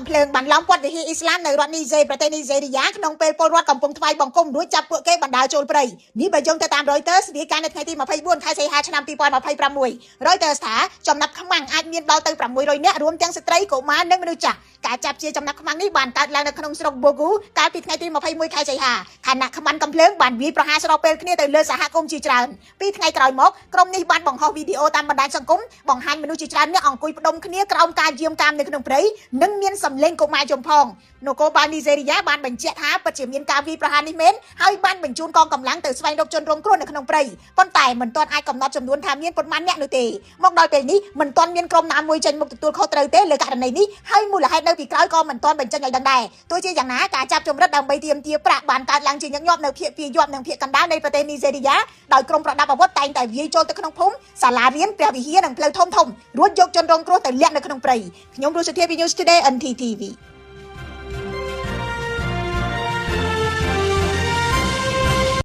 កំភ្លើងបានឡោមព័ទ្ធវិហារអ៊ីស្លាមនៅរដ្ឋនីហ្សេប្រទេសនីហ្សេរីយ៉ាក្នុងពេលពលរដ្ឋកំពុងថ្វាយបង្គំរួចចាប់ពួកគេបណ្ដើរចូលព្រៃនេះបើយោងទៅតាម Reuters រាយការណ៍នៅថ្ងៃទី24ខែសីហាឆ្នាំ2026 Reuters ថាចំណាប់ខ្មាំងអាចមានដល់ទៅ600នាក់រួមទាំងស្ត្រីកុមារនិងមនុស្សចាស់ការចាប់ជាចំណាប់ខ្មាំងនេះបានកើតឡើងនៅក្នុងស្រុកបូហ្គូកាលពីថ្ងៃទី21ខែសីហាខណៈខ្មាន់កំភ្លើងបានវាយប្រហារស្របពេលគ្នាទៅលើសហគមន៍ជាច្រើនពីថ្ងៃក្រោយមកក្រុមនេះបានបង្ហោះវីដេអូតាមបណ្ដាញសង្គមបង្ហាញមនុស្សជាច្រើននាក់អង្គុយផ្ដុំគ្នាក្រោមការយាមកាមនៅក្នុងព្រៃនិងមានសម្លេងកុមារយំផងនគរបាលនីហ្សេរីយ៉ាបានបញ្ជាក់ថាពិតជាមានការវាយប្រហារនេះមែនហើយបានបញ្ជូនកងកម្លាំងទៅស្វែងរកជនរងគ្រោះនៅក្នុងព្រៃប៉ុន្តែមិនទាន់អាចកំណត់ចំនួនថាមានប៉ុន្មានអ្នកនោះទេមកដល់ពេលនេះមិនទាន់មានក្រុមណាមួយចេញមុខទទួលខុសត្រូវទេលើករណីនេះហើយមូលហេតុនៅពីក្រោយក៏មិនទាន់បញ្ចេញឲ្យដឹងដែរទោះជាយ៉ាងណាការចាប់ជំរិតដើម្បីទាមទារប្រាក់បានកើតឡើងជាញឹកញាប់នៅភាគពាយ័ព្យនិងភាគកណ្ដាលនៃប្រទេសនីហ្សេរីយ៉ាដោយក្រុមប្រដាប់អាវុធតែងតែវាយចូលទៅក្នុងភូមិសាលារៀនព្រះវិហារនិងផ្លូវធំៗរួចយកជនរងគ្រោះទៅលាក់នៅក្នុងព្រៃខ្ញុំរស់សុធាពី News Today NTTV។